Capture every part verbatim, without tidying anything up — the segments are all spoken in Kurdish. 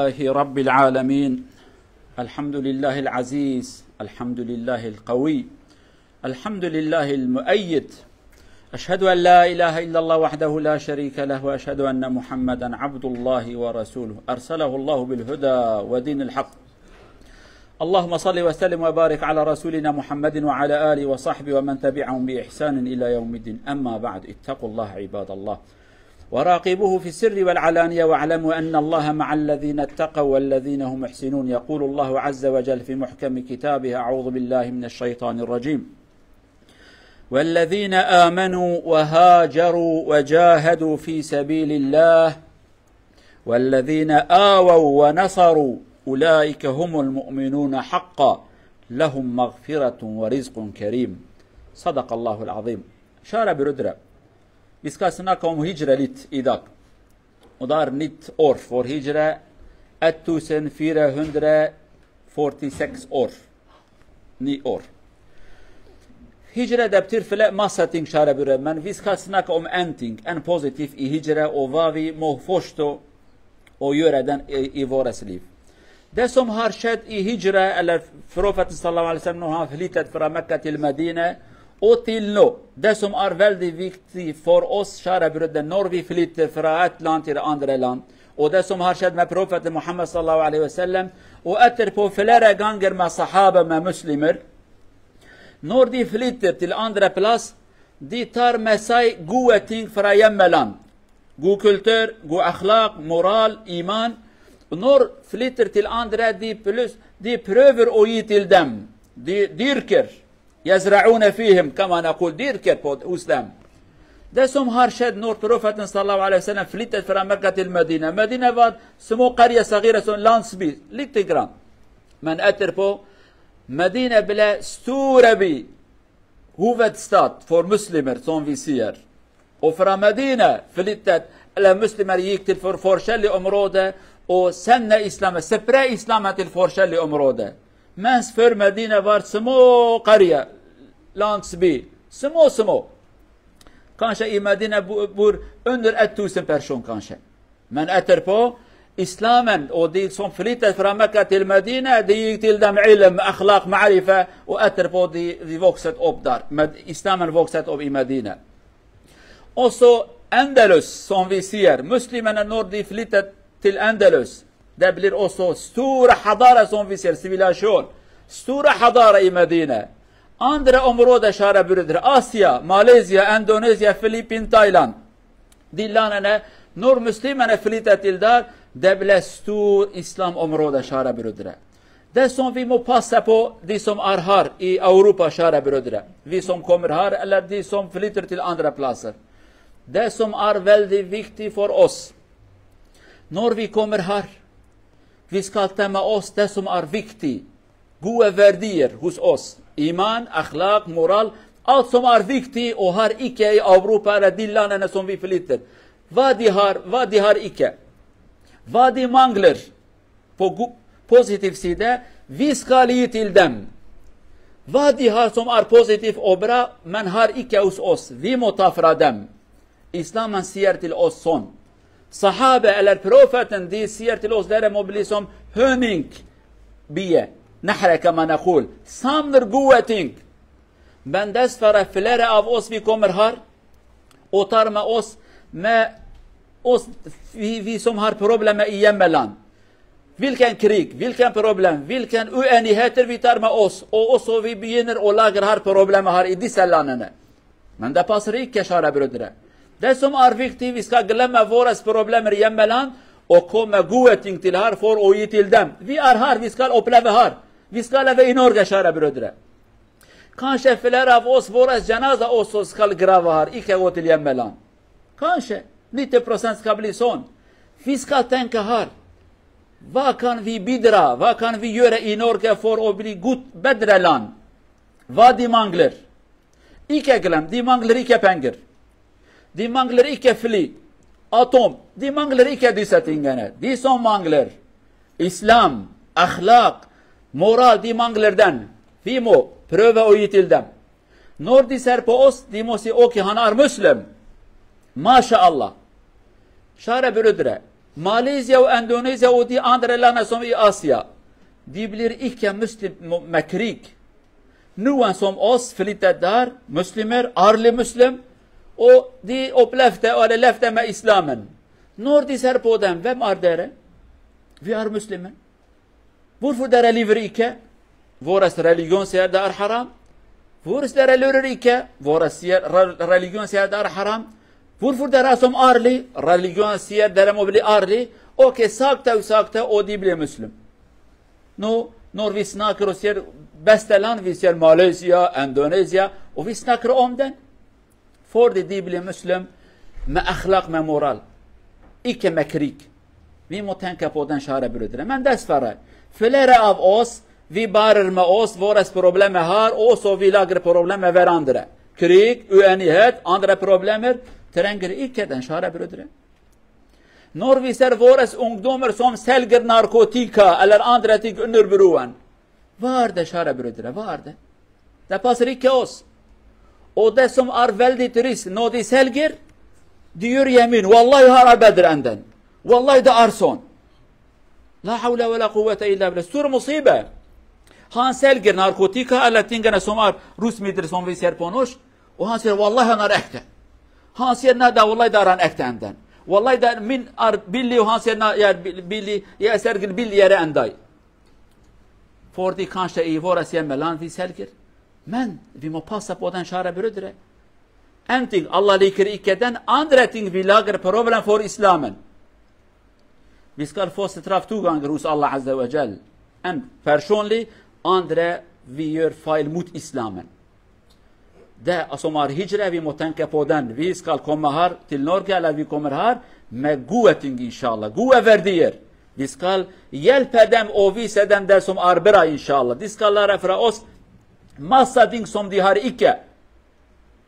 لله رب العالمين. الحمد لله العزيز. الحمد لله القوي. الحمد لله المؤيد. أشهد أن لا إله إلا الله وحده لا شريك له، وأشهد أن محمدا عبد الله ورسوله، أرسله الله بالهدى ودين الحق. اللهم صل وسلم وبارك على رسولنا محمد وعلى آله وصحبه ومن تبعهم بإحسان إلى يوم الدين. أما بعد، اتقوا الله عباد الله، وراقبوه في السر والعلانية، واعلموا أن الله مع الذين اتقوا والذين هم محسنون. يقول الله عز وجل في محكم كتابه: أعوذ بالله من الشيطان الرجيم. والذين آمنوا وهاجروا وجاهدوا في سبيل الله والذين آووا ونصروا أولئك هم المؤمنون حقا لهم مغفرة ورزق كريم. صدق الله العظيم. Şara birudre. Viska sina kom hicre lit idak. Udar nit or for hicre, ettusen fire hundre forty six or. Ni or. Hicre deptir file ma setting şare bure. Men viska snaka om enting. En pozitif i hicre o vavi mo foşto o yöreden i, i vores liv. Desom har şed i hicre, eller Profet sallallahu aleyhi ve sellem no ha flitet fra Mekketil Medine, o til no. Desom ar veldi vikti for os şare bürüde norvi flitte fra et lantir andre land. O desom har şed me Profet Muhammed sallallahu aleyhi ve sellem, o etir po flere ganger me sahabe me muslimir. Nordi flitter til andre plas, di tar mesai guweting fra yem melan. Gu kultur, gu exlaq, moral, iman. Nor flitter til andre di plus, di pröver oyi til dem. Di dirker. Yezra'une fihim, kema nequl, dirker pod ustem. Desom har şed nor Profetin sallallahu aleyhi ve sellem flitet fra Mekketil Medine. Medine var, smo qariye sagire son landsbi, litigran. Men etir po, Medine bile sture bi, Hovedstad for muslimer, son vi sier. O fra Medine flitet, ele muslimer yik til for, for şelli omrode, o senne islame, sepre islame til for şelli omrode. Mens för Medine var smo qariye, landsbi, smo, smo. Kanşe i Medine bu, bur, under et tusen person kanşe. Men etir po, Islamen, o di son flitet fra Mekka til Medine, di yik til dem ilm, exlaq, marife, o etir po di, di vokset op dar. Med, Islamen vokset op i Medine. Oso Endelus, son vi sier, muslimene nor di flitet til Endelus. De bilir oso stura hadara son vi sier, sivilaşon. Stura hadara i Medine. Andre omro de şare bürüdür. Asya, Malezya, Endonezya, Filipin, Tayland. Dillanene, nur muslimene flite tildar, de bile stur İslam omro de şare bürüdüre. De son vi mo pasepo, di som arhar, i Avrupa şare bürüdüre. Vi som komirhar, eller di som fliter til andre plaser. De som ar veldi vikti for os. Nor vi komirhar. Vi skal tema os, de som ar vikti. Guwe verdiyer, hus os. İman, exlaq, moral, alt som ar vikti, o har ike i Avrupa re dillanene som vi fliter. Va di har, va di har ike. Va di mangler. Po gu-, pozitif side, vi skali tildem. Va di har som ar pozitif obra, men har ike us os. Vi motafra dem. İslamen siyer til os son. Sahabe eller profeten di siyer til os dere mobilisom höning biye. Nehre kema nequl. Samnir guweting. Ben dest fere filere av os vi komer har. Otar me os, me os vi, vi som har probleme iye melan. Vilken krig, vilken problem, vilken ueniheter vi tar me os. O oso vi biyenir o lager har probleme har idi selanene. Men de pasir ikke şare bürüdüre. Desom ar vikti viska gileme vores problemer yemelan, o kome guweting til har for oyi til dem. Vi ar har viskal opleve har. Viskal eve inorge şare bürüdüre. Kanşe filera vos vores cenaza oso skal grava har, ikke gotil yemelan. Kanşe, nite prosent skabli son. Viskal tenke har. Va kan vi bidra, va kan vi yöre inorge for obli gut bedrelan. Va di mangler. Îke gilem, dî manglir îke pengir. Dî manglir îke filî, atom, dî manglir îke dî setingene. Dî son manglir, Îslam, exlaq, moral dî manglir den. Vîmo, prove o yîtil dem. Nor dî ser po os, dî mosî o ki hanar muslim. Maşallah. Şare bürüdre. Malezya û Endonezya û dî andre lane som î Asya. Dî bilîr îke muslim mu-, mekirîk. Nuwen som os filîte dar, muslimir, arli muslim. O dî op lefte, ale lefte me îslamin. Nor dî ser podem, vem ardere. Vi ar muslimin. Vur fu dere lîvir îke, vores religyon siyer de ar haram. Vur dere lurir îke, vores siyer, re-, religyon siyer de ar haram. Vur fu dere som arli, religyon siyer dere mobilî arli. O ke sakte û sakte o dî bilê muslim. No, nor vi snakir o siyer bestelan, vi siyer Malezya, Endonezya, o vi snakir omden. Fordî dî bilê muslim, me exlaq, me moral. Îke me kirîk. Vî mo tenke poden şare birudire. Men dest fere. Filere av os, vî barir me os, vores probleme har, os o vî lagir probleme verandire. Kirîk, û enihet, andre problemir, trengir îke den şare birudire. Nor vî ser vores ungdomir som selgir narkotika, eller andre tîk unur biruwen. Var de şare birudire, var de. De pasirî keos. O de som ar veldî turîst, nodî selgir, diyur yemin, wallahi har ar bedir enden. Wallahi de arson. La havle ve la kuvvete illa billah. Sur musibe. Han selgir narkotika, ele tingene som ar rus midir som vi ser ponoş. O han ser wallahi han ar ekte. Han ser na da wallahi daran ekte enden. Wallahi da min ar billi o han ser na ya bil-, billi ya sergil billi yere enday. Fordî kanşte î vora siye melan vî selgir. Men vî mo pasa poden şare birudire. Enting Allah lîkir îkeden andre ting vî lagir problem for Îslamin. Vîskal fo straf tugang rus Allah Azze ve Cel. En personli andre vî yör fail mut Îslamin. De asomar hicre vî motenke poden, vî skal komehar, tilnor gele vî komerhar, me guweting inşallah. Guwe verdiyer. Vî skal yel pedem o vî sedem dersom arbira inşallah. Dîskal la refra os, masa ding som dihar ikke.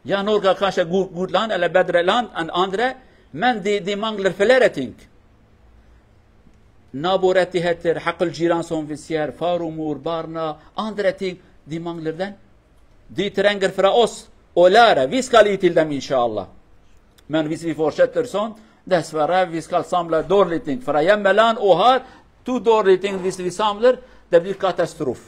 Ya norga kaşe gu-, gutlan, ele bedreland, an andre, men di, di mangler felereting. Naboretî hetir, heqil cîran son visyer, far û mûr, barna, andreting, di manglerden. Dî trengir fra os, olare, vîskal îtil dem inşallah. Men vîs vî forşet tirson, des ve rev, vîskal samle dorliting, fra yem melan, ohar, tu dorliting, vîs vî samlir, de bir katastrof.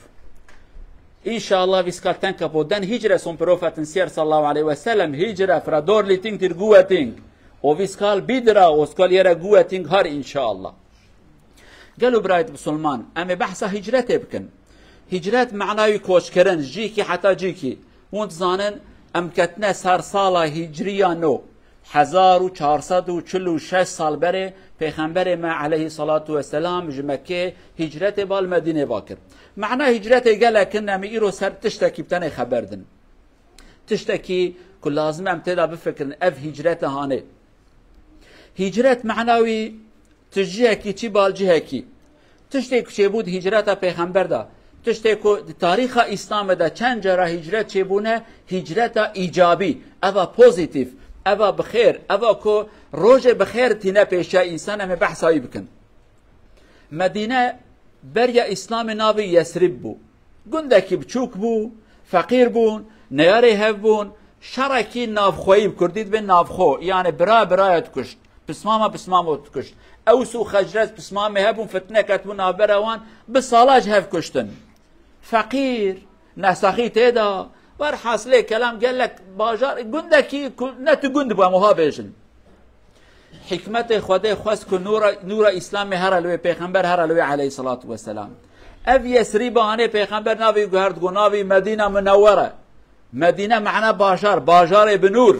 İnşallah vîskal tenka po den hicre son profetin siyer sallallahu aleyhi ve sellem, hicre fra dorliting tir guweting. O vîskal bidira, o skal yere guweting har inşallah. Gelo birayet Musulman, em ê behsa hicretê bikin. Hicret manayî koçkirin, jîkî heta cîkî. Hûn dizanin, em ketine ser sala hicriya no. Hezar û çar sed û çil û şeş sal berê Pêxemberê me aleyhî salatu weselam ji Mekkê hicretê bal Medînê va kir. Mana hicretê gelek in, em ê îro ser tiştekî bi tenê xeber din. Tiştekî ku lazim em tê de bifikirin, ev hicrete hanê. Hicret mana wî tu cihekî çî bal cihekî. Tiştê ku çêbû di hicreta pêxember de, tiştê ku di tarîxa Îslamê de çend cara hicret çêbûne, hicreta îcabî, eva pozîtîf, eva bi xêr, eva ku rojê bi xêr tîne pêşiya însan, em ê behsa wî bikin. Medîne beriya Îslamê navê Yesrib bû. Gundekî biçûk bû, feqîr bûn, neyarê hev bûn, şerekî navxweyî bi kurdî dibê navxwe, yanî bira biraya dikuşt, pismama pismamo dikuşt. Ews û Xecrec pismamê hebûn, fitne ketibû navbera wan, bi sala ji hev kuştin. Feqîr, nesaxî tê de, werhasilê kelam gelek bajar, gundekî ku ne tu gund bû, em wiha bêjin. Hikmetê Xwedê xwest ku nûra, nûra Îslamê here li wê, pêxember here li wê aleyhî salatu weselam. Ev Yesrîb anê pêxember navê guhert, got navê Medîna Munewwere. Medîne mana bajar, bajarê bi nûr,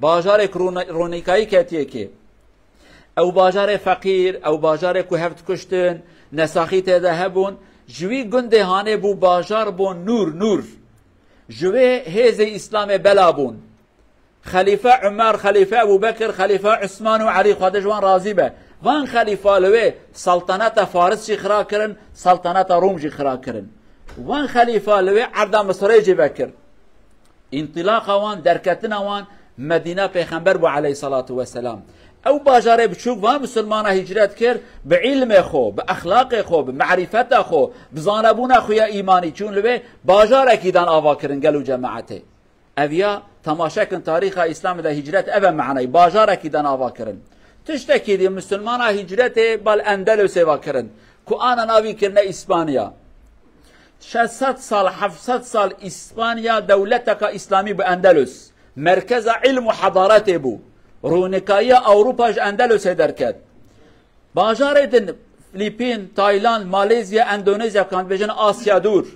bajarê ku rûne-, rûnîkayî ketiye kê. Ew bajarê feqîr, ew bajarê ku hev dikuştin, nesaxî tê de hebûn, ji wî gundê hanê bû bajar bûn nûr, nûr. Ji wê hêzê Îslamê bela bûn. Xelîfe Umer, Xelîfe Ebû Bekir, Xelîfe Usman û Elî, Xwedê ji wan razî be. Van xelîfa li wê saltaneta Faris jî xira kirin, saltaneta Rûm jî xira kirin. Van xelîfa li wê erda Misirê jî vekir. Întilaqa wan, derketina wan Medîna pêxember bû aleyhî salatu weselam. Ew bajarê biçûk van misilmana hicret kir, bi îlmê xwe, bi exlaqê xwe, bi merîfeta xwe, bi zanebûna xwe ya îmanî çûn li wê bajarekî dan ava kirin gel û cemaetê. Ev ya temaşe kin tarîxa Îslamê de hicret ev e manayî, bajarekî dan ava kirin. Tiştekî dî Musulmana hicretê bal Endelosê ve kirin. Ku ana navî kirine Îspanya. Şeş sed sal, heft sed sal Îspanya dewleteka Îslamî bû Endelos. Merkeza îlm û hedaretê bû. Rûnikayiya Ewropa ji Endelosê derket. Bajarê din Filîpîn, Tayland, Malezya, Endonezya, kan dibêjin Asya dûr.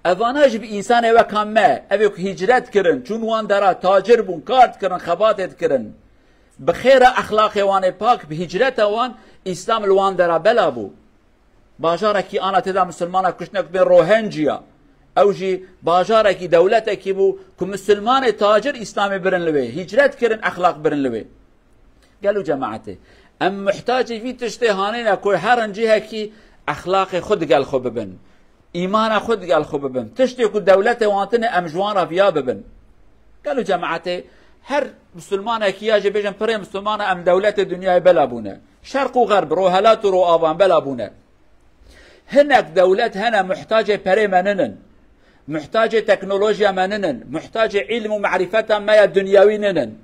Evana jî bi însanê weka me, evê ku hicret kirin, çûn wan dera, tacir bûn, kar dikirin, xebatê dikirin. Bi xêra exlaqê wan ê pak, bi hicreta wan, Îslam li wan dera bela bû. Bajarekî ana tê de misilmana kuştine ku bên Rohingya. Ew jî bajarekî, dewletekî bû ku misilmanê tacir Îslamê birin li wê, hicret kirin, exlaq birin li wê. Gelo cemaetê, em muhtacê vî tiştê hanê ne ku herin cihekî exlaqê xwe digel xwe bibin. Îmana xwe digel xwe bibin. Tiştê ku dewletê wan tine em ji wan re viya bibin. Gelo cemaetê, her misilmanekî ya jê bêjin pirê misilmana em dewletê dinyayê bela bûne. Şerq û Xerb, Rohelat û Roavan bela bûne. Hinek dewlet hene muhtacê perê me ninin. Muhtacê teknolojiya me ninin. Muhtacê îlm û marîfeta me ya dinyawî ninin.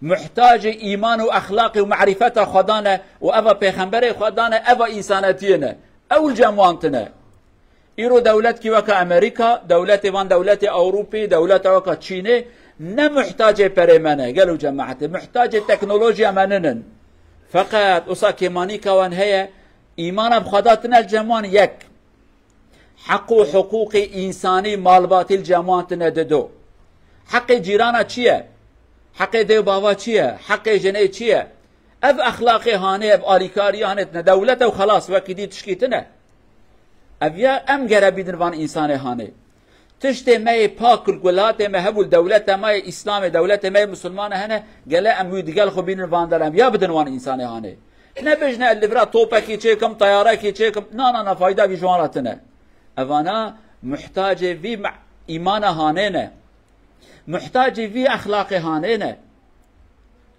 Muhtacê îman û exlaqê û marîfeta Xweda ne û eva pêxemberê Xweda ne, eva însanetiyê ne. Ew li cem wan tine. Îro dewletkî weke Amerîka, dewletê van dewletê Ewropî, dewleta weke Çînê ne muhtacê perê me ne, gelo cemaetê. Muhtacê teknolojiya me ninin. Feqet wisa kêmanîka wan heye, îmana bi Xweda tine li cem wan yek. Heq û hiqûqê însanî, malbatî li cem wan tine dido. Heqê cîrana çi ye? Heqê dê û bava çi ye? Heqê jinê çi ye? Ev exlaqê hanê, ev alîkarî hanê tine. Dewlet ew xelas, wekî dî tişkî tine. Ev ya em gere bîdin van însanê hanê. Tiştê me yê pak li welatê me hebû, dewlete me yê Îslamê, dewletê me yê Misilmane hene, gele em wî digel xwe bînin van der, em ya bidin wan însanê hanê. Nebêjne li vira topekî çêkim, teyarekî çêkim. Na, na, na, fayda vî ji wan re tine. Evana muhtacê vî me-, îmana hanê ne. Muhtacê vî exlaqê hanê ne.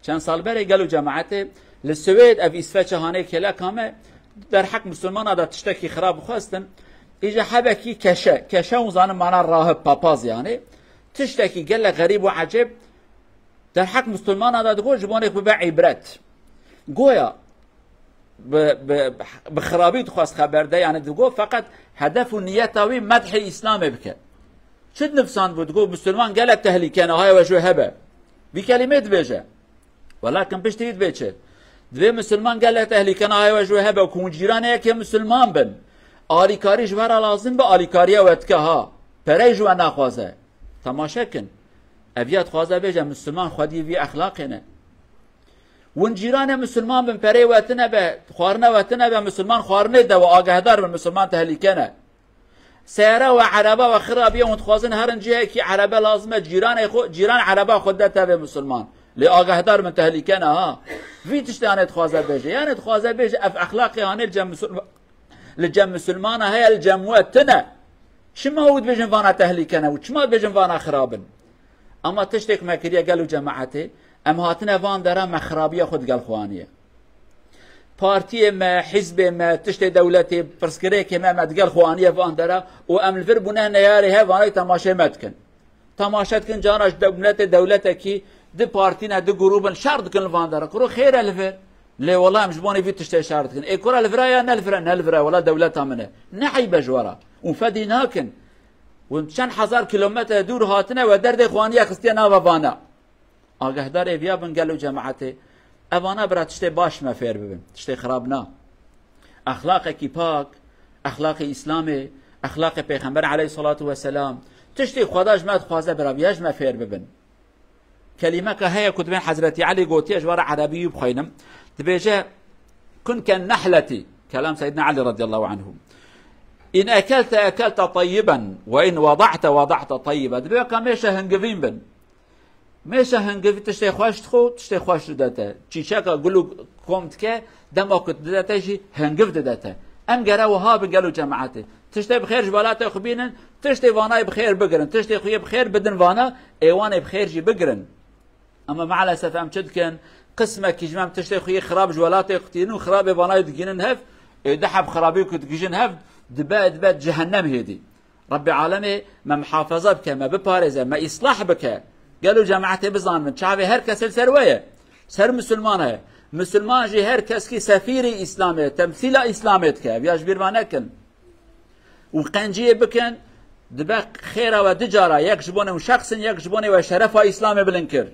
Çend sal berê gelo cemaetê li Swêd ev Îsveçe hanê kêleka me derheq misilmana de tiştekî xirab xwestin. Îja hebekî keşe. Keşe hûn zanin mana rahib, papaz yani. Tiştekî gelek xerîb û ecêb derheq misilmana de digot ji bo nêk bibe îbret. Goya bi, bi, bi xirabî dixwest xeber de, yani digot feqet hedef û niyeta wî medhê Îslamê bike. Çi dinivsandibû? Digot, misilman gelek tehlîke ne, haya we ji wê hebe. Vî kelîmê dibêje. Welakin piştî wî dibê çi? Dibê misilman gelek tehlîke ne, haya we ji wê hebe, ku hûn cîranê yekê misilman bin. Alîkarî ji we re lazim be, alîkariya we dike ha. Perey ji we naxwaze. Temaşe kin. Ev ya dixwaze bêje, misilman xwedî vî exlaqê ne. Hûn cîranê misilman bin, perê we tine be, xwarine we tine be, misilman xwarinê de we, agahdar bin, misilman tehlîke ne. Seyara we, ereba we xirabiye, hûn dixwazin herin cihekî, erebe lazim e, cîranê xwe, cîran ereba xwe de tevê misilman. Lê agahdar bin, tehlîke ne ha. Vî tiştê hanê dixwaze bêje. Yani dixwaze bêje, ev exlaqê hanê li cem misilman, li cem misilmana heye, li cem we tine. Çima hûn dibêjin vana tehlîke ne û çima dibêjin vana xirab in? Ama tiştêk me kiriye gelo cemaetê, em hatine van dera me xirabiya xwe digel xwe aniye. Partiyê me, hizbê me, tiştê dewletê, pirsgirêkê me, me digel xwe aniye van dera û em li vir bûne neyarê hev, vanayê temaşê me dikin. Temaşe dikin, cara ji dewletê, dewletekî di partî ne, di grûb in, şer dikin li van dera. Kuro xêr e li vir. Lê wela em ji bonê vî tiştê şer dikin. Ê kura li vira ya ne li vira, ne li vira, wela dewleta min e. Ne eyb e ji we re. Hûn fedî nakin. Hûn çend hezar kilometre dûr hatine, we derdê xwe aniye xistiye nava vana. Agahdarê viya bin gelo cemaetê. Evana bira tiştê baş me fêr bibin. Tiştê xirab na. Exlaqekî pak, exlaqê Îslamê, exlaqê Pêxember aleyhissalatu vesselam. Tiştê Xweda ji me dixwaze bira viya ji me fêr bibin. Kelîmeke heye ku dibên Hezretî Elî gotiye, ji we re erebî wî bixweynim. Dibêje, "Kun ken nehleti." Kelam Seyyidina Elî radiyallahu anhu. "In ekelte, ekelte tayyiben, ve in wada'te, wada'te tayyiba." Dibê weka mêşe hingivîn bin. Mêşe hingivî tiştê xweş dixwe, tiştê xweş dide te. Çîçeka gul û kom dike, dema ku dide te jî hingiv dide te. Em gere wiha bin gelo cemaetê. Tiştê bi xêr ji welatê xwe bînin, tiştê vanayê bi xêr bigirin, tiştê xwe yê bi xêr bidin vana, ê wan ê bi xêr jî bigirin. Ama maalesef em çi dikin? Qismekî ji me em tiştê xwe yê xirab ji welatê xwe tînin û xirabê vanayê digînin hev, ê du heb xirabî ku digihîjin hev, dibe, dibe cehennem hêdî. Rebbê alemê me muhafaza bike, me biparêze, me îslah bike. Gelo cemaetê bizanibin, çavê her kesê li ser we ye. Ser misilmana ye. Misilman jî her keskî sefîrî Îslamê, temsîla Îslamê dike. Ev ya ji bîr ve nekin. Û qenciyê bikin, dibe xêra we du cara, yek ji bonê hûn şexsin, yek ji bonê we şerefa Îslamê bilind kir.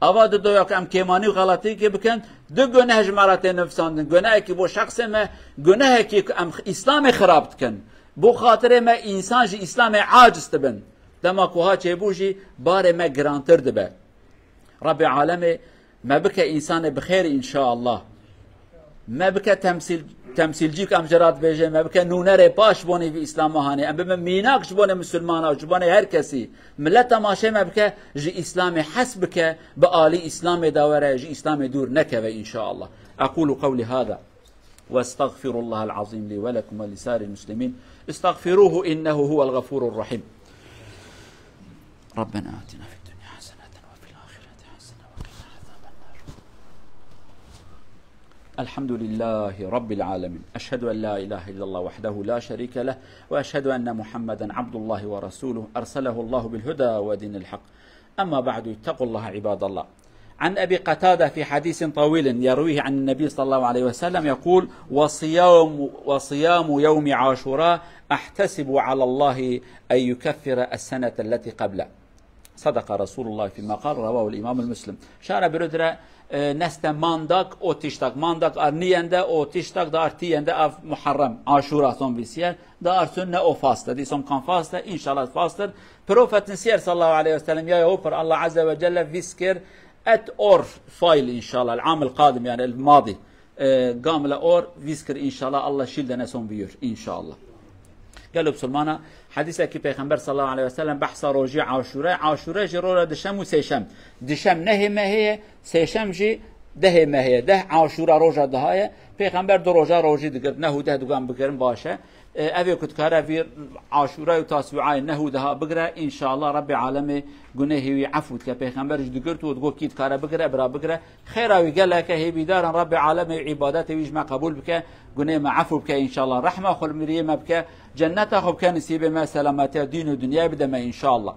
Ava didoya ku em kêmanî û xelatîkê bikin, du guneh ji me re tê nivîsandin. Gunehekî bo şexsê me, gunehekî ku em Îslamê xirab dikin. Bo xatirê me însan ji Îslamê aciz dibin. Dema ku ha çêbû jî barê me girantir dibe. Rabbê alemê me bike însanê bi xêr înşaallah. Me bike temsîl, temsîlcî ku em jê re dibêjin, me bike nûnerê baş ji bonê vî Îslama hanê. Em bibin mînak ji bonê misilmana û ji bonê her kesî. Milet temaşê me bike, ji Îslamê hes bike, bi alî Îslamê de were, ji Îslamê dûr nekeve înşaallah. أقول قولي هذا وأستغفر الله العظيم لي ولكم ولسائر المسلمين. استغفروه إنه هو الغفور الرحيم. ربنا آتنا في الدنيا حسنة وفي الآخرة حسنة وقنا عذاب النار. الحمد لله رب العالمين. أشهد أن لا إله إلا الله وحده لا شريك له، وأشهد أن محمدا عبد الله ورسوله أرسله الله بالهدى ودين الحق. أما بعد، اتقوا الله عباد الله. عن أبي قتادة في حديث طويل يرويه عن النبي صلى الله عليه وسلم يقول: وصيام، وصيام يوم عاشوراء أحتسب على الله أن يكفر السنة التي قبله. صدق رسول الله فيما قال، رواه الإمام مسلم. Şara biro dire, e, neste mandak o tiştak. Mandak ar niyende o tiştak da ar tiyende av Muharrem, Aşura son visiyer. Da ar sünne o faste. Dîson kan faste, inşallah fastir. Profetin siyer sallallahu aleyhi ve sellem ya yopur Allah azze ve celle viskir et or fail inşallah. El amil qadim yani el madi. E, gamle or viskir inşallah Allah şil dene son biyur inşallah. Gelo Musulmana, hadisekî Peyxember sallallahu aleyhi ve sellem behsa rojî Aşure, Aşure jî rora dişem û sêşem. Dişem nehê mehê ye, sêşem jî dehê mehê ye. Deh Aşura roja daha ye. Peyxember du roja rojî digirt, neh û deh dugan bigirin baş e. E, evê ku dikare vî Aşura û Tasuayê neh û deha bigire, înşallah Rabbê alemê gunehê wî efû dike. Peyxember jî digirt û digot kî dikare bigire, bira bigire. Xêra wî gelek e, hêvîdaran Rabbê alemê îbadetê wî ji me qebûl bike, gunê me efû bike înşallah. Rehma xwe li miriyê me bike, cenneta xwe bike nisîbê me, selametiya dîn û dinyayê bide me înşallah.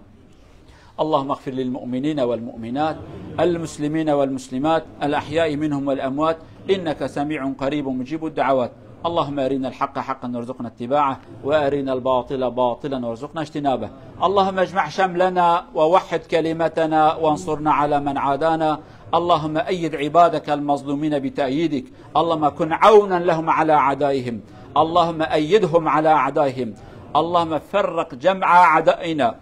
اللهم اغفر للمؤمنين والمؤمنات، المسلمين والمسلمات، الأحياء منهم والأموات، إنك سميع قريب مجيب الدعوات. اللهم أرنا الحق حقا وارزقنا اتباعه، وأرنا الباطل باطلا وارزقنا اجتنابه. اللهم اجمع شملنا ووحد كلمتنا وانصرنا على من عادانا. اللهم أيد عبادك المظلومين بتأييدك. اللهم كن عونا لهم على أعدائهم. اللهم أيدهم على أعدائهم. اللهم فرق جمع أعدائنا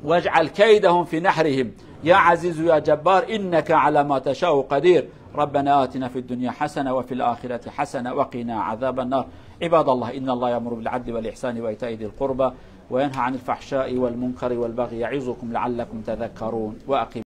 واجعل كيدهم في نحرهم. يا عزيز يا جبار، إنك على ما تشاء قدير. ربنا آتنا في الدنيا حسنة وفي الآخرة حسنة وقنا عذاب النار. عباد الله، إن الله يأمر بالعدل والإحسان وإيتاء ذي القربى وينهى عن الفحشاء والمنكر والبغي يعظكم لعلكم تذكرون. وأقيموا